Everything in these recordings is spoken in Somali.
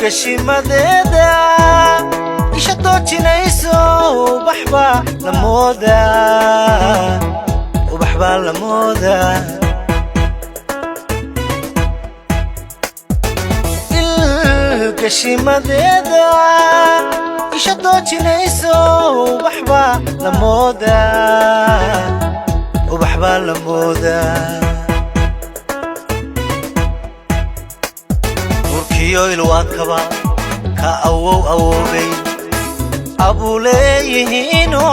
Ilgashimadeeda isha doojinayso, ubax baa la moodaa, ubax baa la moodaa. Ilgashimadeeda isha doojinayso, ubax baa la moodaa, ubax baa la moodaa. Nurkiyo ilwaadkaba ka awow awoobay abuu leeyihiino,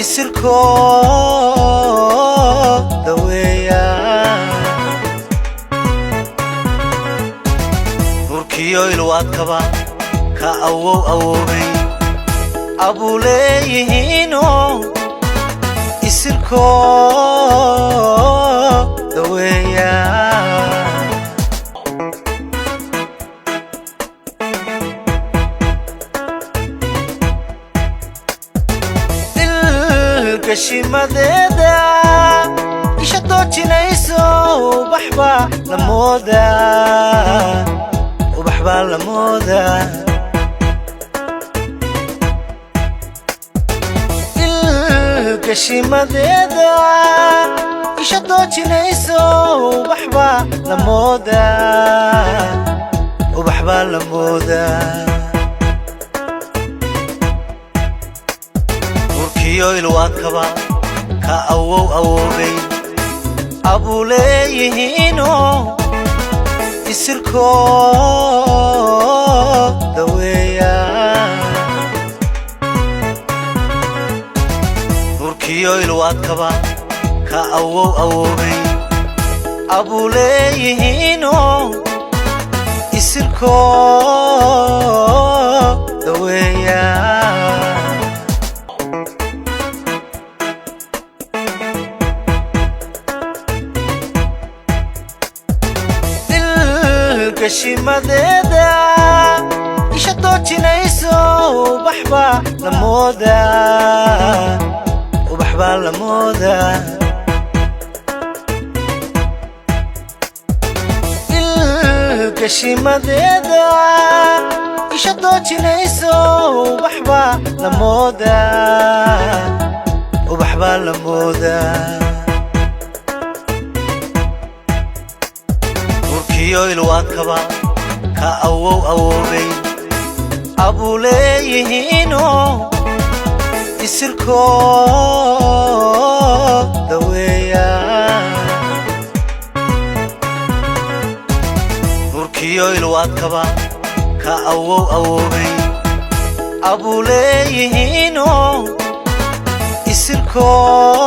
isirkooda weeya. Nurkiyo ilwaadkaba ka awow awoobay abuu leeyihiino, isirkooda weeya. Ilgashimadeeda isha doojinayso, ubax baa la moodaa, ubax baa la moodaa. Ilgashimadeeda isha doojinayso, ubax baa la moodaa, ubax baa la moodaa. Nurkiyo ilwaadkaba ka awow awoobay abuu leeyihiino, isirkooda weeya. Nurkiyo ilwaadkaba ka awow awoobay abuu leeyihiino, isirkooda weeya. Ilgashimadeeda isha doojinayso, ubax baa la moodaa, ubax baa la moodaa. Ilgashimadeeda isha doojinayso, ubax baa la moodaa, ubax baa la moodaa. Nurkiyo ilwaadkaba ka awow awoobay abuu leeyihiino, isirkooda weeya. Nurkiyo ilwaadkaba ka awow awoobay abuu leeyihiino, isirkooda.